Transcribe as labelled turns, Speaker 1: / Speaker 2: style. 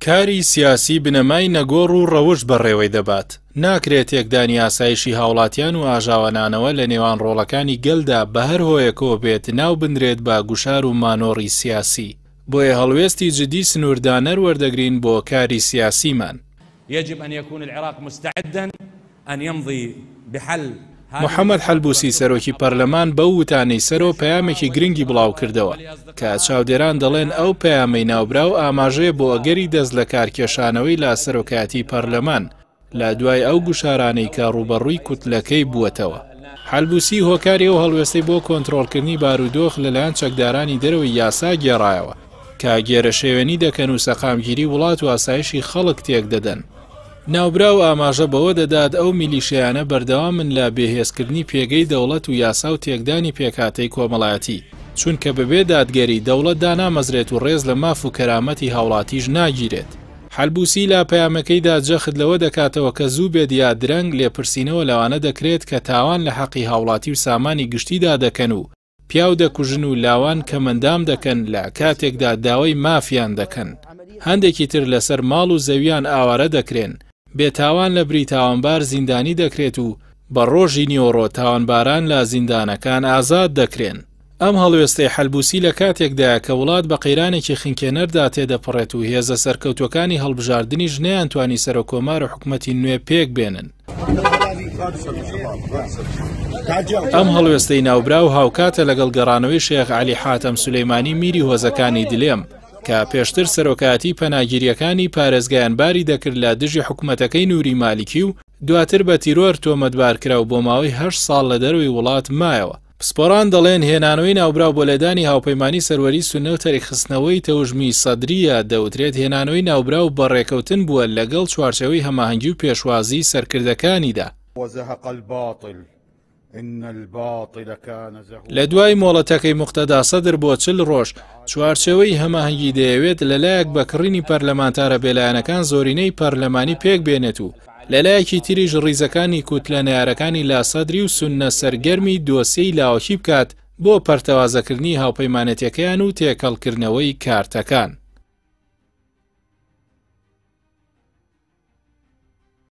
Speaker 1: کاری سیاسی بنەمای نەگۆڕ و ڕەوشت بەڕێوەی دەبات. ناکرێت تێکدانی ئاسایشی هاوڵاتیان و ئاژاوەنانەوە لە نێوان ڕۆڵەکانی گەلدا بە هەر هۆیەکەوە بێت ناو بنرێت بە گوشار و مانۆڕی سیاسی. بۆیە هەڵوێستی جدی سنووردانەر وەردەگرین بۆ کاری سیاسیمان.
Speaker 2: یجب ان یکون العراق مستعدا ان یمضی بحل هذه
Speaker 1: محەمەد حەلبوسی سەرۆکی پەرلەمان بەو وتانەی سەرەوە پەیامێکی گرنگی بڵاوکردەوە، کە چاودێران دەڵێن ئەو پەیامەی ناوبراو ئاماژەیە بۆ ئەگەری دەست لەکارکێشانەوەی لە سەرۆکایەتی پەرلەمان لە دوای ئەو گوشارانەی کە ڕووبەڕووی کوتلەکەی بووەتەوە. حەلبوسی هۆکاری ئەو هەڵوێستەی بۆ کۆنترۆڵکردنی بارودۆخ لەلایەن چەکدارانی دەرەوەی یاسا گێڕایەوە کە گێرەشێوێنی دەکەن و سەقامگیری وڵات و ئاسایشی خەڵک تێکدەدەن. ناوبراو ئاماژە بەوە دەدات ئەو میلیشیایانە بەردەوامن لە بێهێزکردنی پێگەی دەوڵەت و یاسا و تێکدانی پێکهاتەی کۆمەڵایەتی، چونکە بەبێ دادگەری دەوڵەت دانامەزرێت و ڕێز لە ماف و کەرامەتی هاوڵاتیش ناگیرێت. حەلبوسی لە پەیامەکەیدا جەخت لەوە دەکاتەوە کە زوو بێت یا درەنگ لێپرسینەوە لەوانە دەکرێت کە تاوان لە حەقی هاوڵاتی و سامانی گشتیدا دەکەن و پیاو دەکوژن و لاوان کەمەندام دەکەن لە کاتێکدا داوای مافیان دەکەن. هەندێکی تر لەسەر ماڵ و زەویان ئاوارە دەکرێن، بێ تاوان لە بری تاوانبار زیندانی دەکرێت و بە ڕۆژی نیوەڕۆ تاوانباران لە زیندانەکان ئازاد دەکرێن. ئەم هەڵوێستەی حەلبوسی لە کاتێکدایە کە وڵات بە قەیرانێکی خنکێنەردا تێدەپەڕێت و هێزە سەرکەوتووەکانی هەڵبژاردنیش نەیانتوانی سەرۆککۆمار و حکومەتی نوێ پێکبێنن. ئەم هەڵوێستەی ناوبراو هاوکاتە لەگەڵ گەڕانەوەی شێخ عەلی حاتەم سولەیمانی میری هۆزەکانی دلێم کە پێشتر سەرۆکایەتی پەناگیرییەکانی پارێزگای ئەنباری دەکرد لە دژی حکومەتەکەی نوری مالیکی و دواتر بە تیرۆر تۆمەتبارکرا و بۆ ماوەی هەشت ساڵ لە دەرەوەی وڵات مایەوە. پسپۆڕان دەڵێن هێنانەوەی ناوبراو بۆ لێدانی هاوپەیمانی سەروەری سوننە و تەریکخستنەوەی تەوژمی سەدرییە، دەوترێت هێنانەوەی ناوبراو بە ڕێکەوتن بووە لەگەڵ چوارچێوەی هەماهەنگی و پێشوازیی سەرکردەکانیدا.
Speaker 3: وزهق الباطل ان الباطل کان زهوقا.
Speaker 1: لە دوای مۆڵەتەکەی موقتەدا سەدر بۆ 40 ڕۆژ، چوارچێوەی هەماهەنگی دەیەوێت لەلایەک بە کڕینی پەرلەمانتارە بێلایەنەکان زۆرینەی پەرلەمانی پێکبێنێت و لەلایەکی تریش ڕیزەکانی کوتلە نەیارەکانی لا سەدری و سوننە سەرگەرمی دۆسیەی لاوەکی بکات بۆ پەرتەوازەکردنی هاوپەیمانێتیەکەیان و تێکەڵکردنەوەی کارتەکان.